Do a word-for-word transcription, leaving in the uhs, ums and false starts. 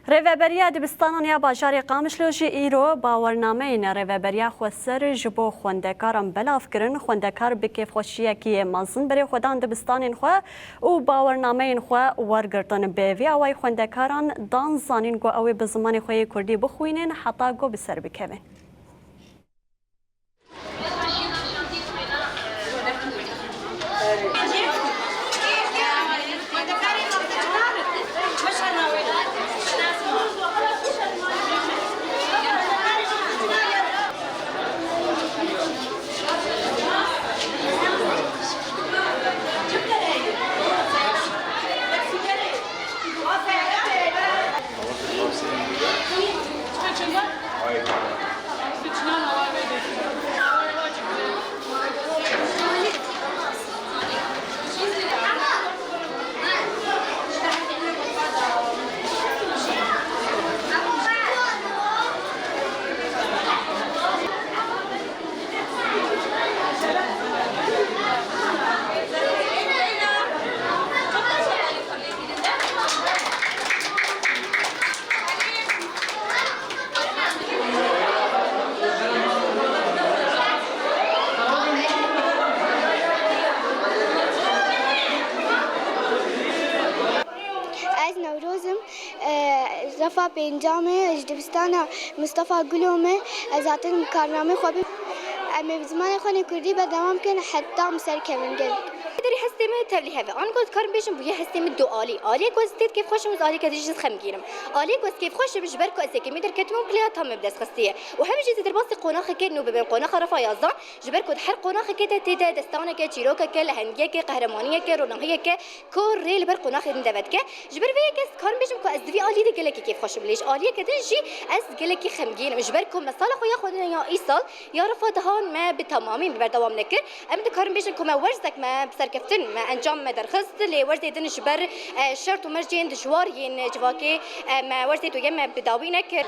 Rêveberiya Dibistanan ya Bajarê Qamişlo jî îro bawernameyên Rêveberiya Xweser ji bo xwendekaran belav kirin. Xwendekar bi kêfxweşiyekî mezin berê xwe dan dibistanên xwe û bawernameyên xwe wergirtin. Bi vî awayî xwendekaran dan zanîn ku ew ê bi zimanê xwe yê Kurdî bixwînin heta ku bi ser bikevin. Ez Newroz im, e, refa pêncam e, ji dibistana Mistefa Gulo me, ez hatim karnamê xwe bim. Em ê bi zimanê xwe nê kurdî berdewam bikin heta em ser kevin gel. Derî hestê me tevlî hev e. Ango dikarim bêjim bûye hestê min du alî. Aliyek ku ez tê kêfxweş im, aliyek ez jî xemgîn im. Aliyek ku ez kêfxweş im ji ber ku ez yekemîn derketim û kuleya tam me bi dest xistiye. Û hem jî ez ê derbasî qonaxeke nû bibim, qonaxa refa yazdan. Ji ber ku di her qonaxekê de tê de destaneke, çîrokeke, lehengiyeke, qehremaniyeke, ronahiyeke ku rê li ber qonaxê din deve dike. Ji ber vê yekê ez dikarim bêjim ku ez di vî alî de gelekî kêfxweş im. Lê ji aliyeke din jî ez gelekî xemgîn im. Ji ber ku me sala xwe ya xwendina ya îsal ya refa dihan me bi temamî bi berdewam nekir. Em dikarin bêjin ku me werzek me bi serkeftin me encam me derxist, lê werzê din ji ber, e, şert û mercên dijwar yên civakê, e, me werzê duyem me bi dawî nekir.